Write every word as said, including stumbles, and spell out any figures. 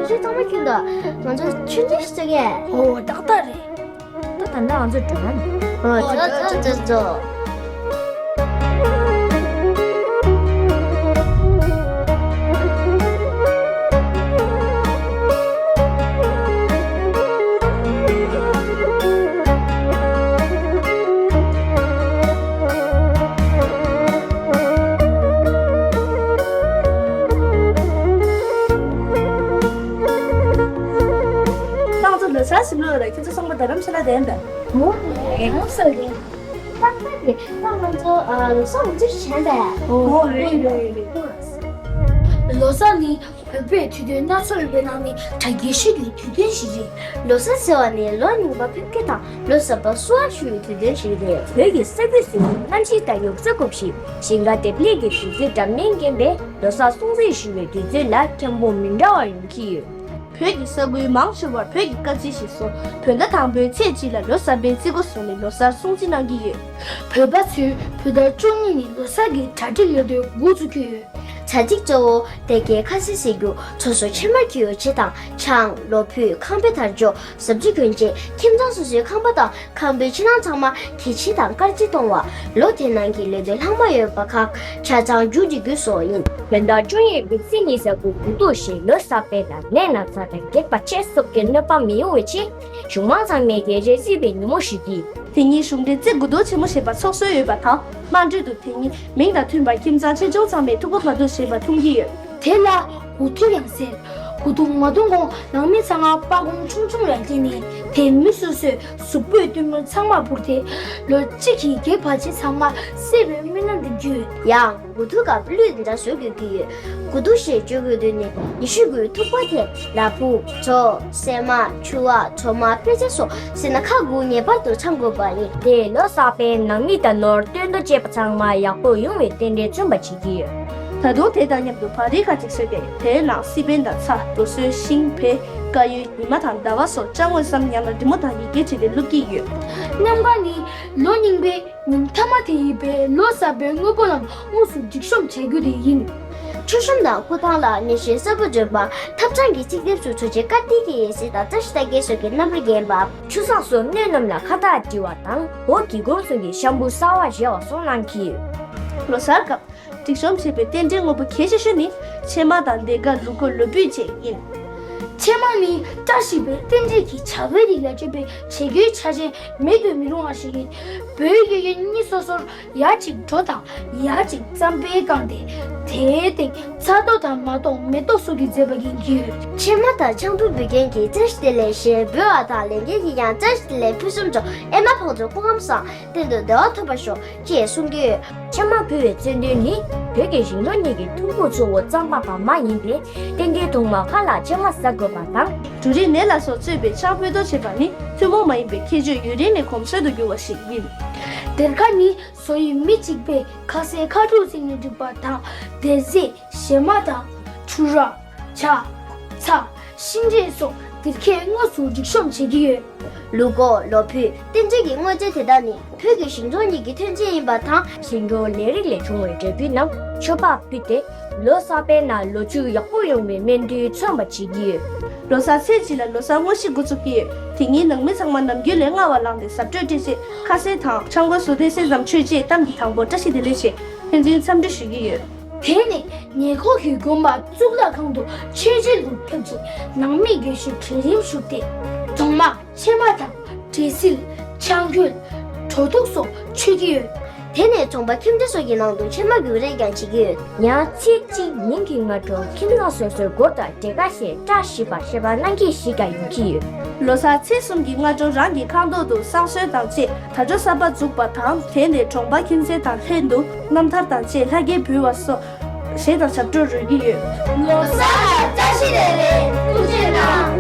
ཁྱེད་ཚང་མ་ཁྱོད་ད་ང་ཚོ་ཆུང་ཆུང་ཞིག་ཡ། ཨོ་ཏག་ཏག་རེད། ད་ད་ལྟ་ང་ཚོ་འགྲོ་ན། ཨོ་ད་ད་ད་ད། ཏང་ཚོ་ལོ་གསར་ཟིན་ལོ་རེད། ཁྱེད་ཚོ་ཚང་མ་རྡ་རམ་ས་ལ་བསྡད་འདུག་ཨོ་ལེ་ལོ་གསར་རེད། ཏག་ཏག་རེད། ཏང་ང་ཚོ་ལོ་གསར་ང་ཚོ་བྱས་པས། ཨོ་རེད་རེད་རེད། ལོ་གསར་ནི་བོད་པའི་དུས་སྟོན་སྣ་ཚོགས་ཡོད་པའི་ནང་ནས་གྲ་རྒྱས་ཤོས་ཀྱི་དུས་སྟོན་ཞིག་རེད། ལོ་གསར་ཟེར་བ་ནི་ལོ་རྙིང་པ་ཕེབས་སྐྱེལ་དང་ལོ་གསར་པ་བསུ་བ་ཞུ་བའི་དུས་སྟོན་ཞིག་རེད། བོད་ཀྱི་ས་ཁུལ་སོ་སོའི་གནམ་གཤིས་དང་ཡུག་ས་གོམས་གཤིས། ཞིང་ཁ་འདེབས་ལས་ཀྱི་དུས་ཚོད་འདྲ་མིན་རྐྱེན་པས་ལོ་གསར་སྲུང་བརྩི་ཞུ་བའི་དུས་ཚོད་ལ་ཁྱབ་ཁོངས་མི་འདྲ་བ་ཡོང་གི་ཡོད། བོད་ཀྱི་ས་ཁུལ་མང་ཆེ་བར་བོད་ཀྱི་སྐར་རྩིས་གཞིར་བཟུང་བོད་ཟླ་དང་པོའི་ཚེས་གཅིག་ལ་ལོ་གསར་པའི་རྩིས་འགོ་བཟུང་ནས་ལོ་གསར་སྲུང་བརྩི་གནང་གི་ཡོད། བོད་པ་ཚོས་བོད་ཟླ་བཅུ་གཉིས་ནས་ལོ་གསར་གྱི་གྲ་སྒྲིག་ལས་དོན་འགོ་བཙུགས་ཀྱི་ཡོད། གྲ་སྒྲིག་གཙོ་བོ་སྡེ་དགེ་ཁ་ཟས་ཟས་རྒྱུ། ཚོགས་སུ་ཕྱེ་མར་གྱི་ཡོ་བྱད་དང་ཆང་། ལོ་ཕུད། ཁང་པའི་དར་ལྕོག་ཟབ་ཆོས་གྱོན་ཆས། ཁྱིམ་ཚང་སོ་སོའི་ཁང་པ་དང་ཁང་པའི་ཕྱི་ནང་ཚང་མ་གད་ཕྱིས་དང་དཀར་རྩི་གཏོང་བ། ལོ་དེ་ནང་གི་ལས་དོན་ལྷག་མ་ཡོད་པ་ཁག་ཆ་ཚང་མཇུག་སྒྲིལ་རྒྱུ་སོགས་ཡིན། བོད་ཟླ་བཅུ་གཉིས་པའི་ཚེས་ཉི་ཤུ་དགུ་དགུ་ཐུག་ཞེས་ལོ་གསར་པའི་ནང་ནད་ན་ཚ་དང་སྒེག་པ་བཅས་སོགས་ཀྱི་གནོད་པ་མི་ཡོང་བའི་ཆེད་གཞུང་མང་ཚང་མས་རྒྱལ་སྤྱིའི་རྩིས་པའི་ཉིན་མོ་ཞུ་གི། དེ་ཉིན་གཞུང་འབྲེལ་རྩེ་དགུ་ཐུག་ཆེན་མོ་ཞེས་པ་ཚོགས་སྲོལ་ཡོད་པ་དང་། དམངས་ཁྲོད་དུ་དེ་ཉིན་མིང་དང་མཐུན་པར་ཁྱིམ་ཚང་ཆེ་ཆུང་ཚང་མས་ཐུག་པ་མ་ཐུག་ཞེས་པ་འཐུང་གི་ཡོད། དེ་ལ་དགུ་ཐུག་ཡང་ཟེར། དགུ་ཐུག་མ་འཐུང་གོང་ནང་མི་ཚང་མ་སྤར་གོང་ཆུང་ཆུང་ལ་བརྟེན་ནས་དེ་མི་སོ་སོའི་གཟུགས་པོའི་རྡུལ་མུན་ཚང་མ་བུར་ཏེ་ལོ་གཅིག་གི་སྒེག་བ་ཅན་ཚང་མ་སད་པའི་སྨོན་ལམ་འདེབས་རྒྱུ། ཡང་དགུ་ཐུག་སྐབས་གླུད་འདི་འདྲ་བཟོ་དགོས་ཀྱི་ཡོད། དགུ་ཐུག་ཞེས་བརྗོད་དགོས་དོན་ནི་ཉི་ཤུ་དགུའི་ཐུག་པ་དེ་ལ་ཕུག་མཚོ། སྲན་མ། ཆུ་བ། གྲོ་མ། དཔེ་ཆ་སོགས་སེར་སྣ་ཁག་དགུ་ངེས་པར་དུ་འཆང་དགོས་པ་ཡིན། དེས་ལོ་གསར་པའི་ནང་མི་དང་ནོར་སྟོན་དུ་བཅས་པ་ཚང་མ་ཡག་པོ་ཡོང་བའི་རྟེན་འབྲེལ་མཚོན་པ་བྱེད་ཀྱི་ཡོད། ད་དུང་དེ་དང་མཉམ་དུ་བག་རིལ་ཁག་ཅིག་བཟོས་ཏེ། དེའི་ནང་སི་པན་དང་ཚྭ། འགྲོ་སོན། ཤིང་། བལ། དཀར་ཡོལ། ཉི་མ་དང་ཟླ་བ་སོགས་ཅ་དངོས་སམ་ཡང་ན་རི་མོ་དང་ཡི་གེ་བྲིས་ཏེ་བླུགས་ཀྱི་ཡོད། གནམ་གང་ནི་ལོ་རྙིང་པའི་ཉིན་མཐའ་མ་དེ་ཡིན་པས་ལོ་གསར་པའི་དངོས་པོ་རྣམས་དངོས་སུ་སྒྲིག་གཤོམ་བྱ་རྒྱུ་དེ་ཡིན། མཆོད་གཤོམ་དང་སྐུ་ཐང་ལ་ནས་ཤིང་གསར་པ་འཇོམས་པ། ཐབ་ཚང་གི་རྩིག་ལྡེབས་སུ་གྲོ་ཆས་དཀར་ཏིལ་གྱི་ཡི་ཟེར་དང་བཀྲ་ཤིས་རྟགས་བརྒྱད་སོགས་ཀྱི་རྣམ་པར་བརྒྱན་པ། ཆུ་བཟང་སོགས་སྣོད་རྣམས་ལ་ཁ་བཏགས་འབྲི་བ་དང་འོག་གི་སྒོམ་གསུམ་གྱི་ཤམ་བུ་གསར་བ་བཞེས་པ་སོགས་གནང་གི་ཡོད། ལོ་གསར་སྐབས་སྒྲིག་གཤོམ་བྱེད་པའི་རྟེན་འབྲེལ་དངོས་པོ་གལ་ཆེ་ཤོས་ནི་ཕྱེ་མར་དང་ལྡེ་དཀར། ལུག་མགོ། ལོ་ཕུད་བཅས་ཡིན། ཕྱེ་མར་ནི་བཀྲ་ཤིས་པའི་རྟེན་འབྲེལ་གྱི་བྱ་བའི་རིགས་ལ་སྤྱོད་པའི་བྱེད་སྒོའི་ཆ་ཅན་མེད་དུ་མི་རུང་བ་ཞིག་ཡིན། བོད་ཡུལ་གྱི་གཉིས་སོ་སོར་ཡ་གཅིག་གྲོ་དང་ཡ་གཅིག་རྩམ་པས་བཀང་སྟེ། དེའི་སྟེང་ཚྭ་ཏོག་དང་མ་ཏོག་མེ་ཏོག་སོགས་ཀྱིས་མཛེས་པ་བརྒྱན་གྱི་ཡོད། ཕྱེ་མར་དང་ཆང་ཕུད་འབུལ་མཁན་གྱིས་བཀྲ་ཤིས་བདེ་ལེགས་ཞེས་འབོད་པ་དང་ལེན་མཁན་གྱིས་ཀྱང་བཀྲ་ཤིས་བདེ་ལེགས་ཕུན་སུམ་ཚོགས། ཨེ་མ་ཕག་གྲུ་སྐུ་ཁམས་བཟང་། གཏན་དུ་བདེ་བ་ཐོབ་པར་ཤོག་ཅེས་གསུང་གི་ཡོད། ཕྱེ་མར་ཕུལ་བའི་མཚོན་དོན་ནི་བོད་ཀྱི་ཞིང་འབྲོག་གཉིས་ཀྱི་ཐུན་མོང་གཙོ་བོ་རྩམ་པ་དང་མར་ཡིན་པས། རྟེན་འབྲེལ་ཐོག་མར་ཁ་ལ་ཕྱེ་མར་ཟ་དགོས་པ་དང་། འབྲུ་རིགས་ནས་ལ་སོགས་གཙོས་པའི་ཆང་ཕུད་དོ་བྱེད་པ་ནི་ཐུན་མོང་མ་ཡིན་པའི་ཁྱད་ཆོས་ཡུན་རིང་ནས་གོམས་སྲོལ་དུ་གྱུར་བ་ཞིག་ཡིན། སྡེར་ཁ་ནི་བཟོ་ཡུལ་མི་གཅིག་པས་ཁ་ཟས་ཁ་དྲུག་བརྩིགས་ནས་བསྒྲིགས་པ་དང་། སྡེར་རྫས། བྱེ་མ་དང་། ཕྱུར་ར། ཇ། ཚྭ། ཤིང་འབྲས་སོགས་སྡེར་ཁས་དངོས་སུ་སྒྲིག་གཤོམ་བྱེད་ཀྱི་ཡོད། ལུག་མགོ། ལོ་ཕུད། རྟེན་འབྲེལ་གྱི་དངོས་རྫས་དེ་དག་ནི་བོད་ཀྱི་ཞིང་འབྲོག་གཉིས་ཀྱི་ཐོན་སྐྱེད་ཡིན་པ་དང་། ཞིང་འབྲོག་ལས་རིགས་ལས་བྱུང་བའི་འབྲས་བུ་རྣམས་མཆོད་པར་ཕུལ་ཏེ། ལོ་གསར་པའི་ནང་ལོ་རྒྱུས་ཡག་པོ་ཡོང་བའི་སྨོན་འདུན་མཚོན་པ་བྱེད་ཀྱི་ཡོད། ལོ་གསར་ཚེས་གཅིག་ལ་ལོ་གསར་དངོས་གཞི་འགོ་འཛུགས་ཀྱི་ཡོད། དེ་ཉིན་ནང་མི་ཚང་མ་ནམ་རྒྱུན་ལས་སྔ་བ་ལངས་ཏེ་གཟབ་སྤྲོས་སྤྲས་རྗེས་ཁ་ཟས་དང་ཆང་གོས་བཟོ་ལྡན་ཟས་ཙམ་མཆོད་རྗེས་གཏམ་གྱི་དང་པོ་བཀྲ་ཤིས་བདེ་ལེགས་ཞེས་ཕན་ཚུན་འཚམས་འདྲི་ཞུ་གི་ཡོད། དེ་ནས་ཉེ་འཁོར་གྱི་དགོན་པ་གཙུག་ལག་ཁང་དུ་མཆོད་མཇལ་དུ་ཕེབས་རྗེས་ནང་མིས་དགེ་བཤེས་གྲལ་རིམ་ཞུགས་ཏེ། གྲོ་མ། ཕྱེ་མ་དང་འབྲས་སིལ། ཆང་ཁོལ། གྲོ་ཐུག་སོགས་མཆོད་ཀྱི་ཡོད། དེ་ནས་གྲོང་པ་ཁྱིམ་སྡེ་སོགས་ཀྱི་ནང་དུ་ཕྱེ་མ་རྒྱུག་རེས་ཀྱང་བྱེད་ཀྱི་ཡོད། ཡང་ཚེས་གཅིག་ཉིན་གྱི་སྔ་དྲོ་ཁྱིམ་ཚང་སོ་སོའི་སྒོ་དང་འབྲས་དཀར་ཞེས་བཀྲ་ཤིས་པ་ཞེས་པ་གནང་སྐྱེས་ཤིག་ཀྱང་ཡོང་གི་ཡོད། ལོ་གསར་ཚེས་གསུམ་གྱི་སྔ་དྲོ་རང་གི་ཁང་ཐོག་ཏུ་བསང་གསོལ་དང་བཅས་དར་ལྕོག་གསར་པ་འཛུགས་པ་དང་། དེ་ནས་གྲོང་པ་ཁྱིམ་མཚེས་དང་ལྷན་དུ་རྣམ་ཐར་དང་བཅས་ལྷ་སྐལ་འབུལ་བ་སོགས་གཞས་དང་ཞབས་བྲོ་རོལ་གྱི་ཡོད། ལོ་གསར་ལ་བཀྲ་ཤིས་བདེ་ལེགས། ཐུགས་རྗེ་གནང་།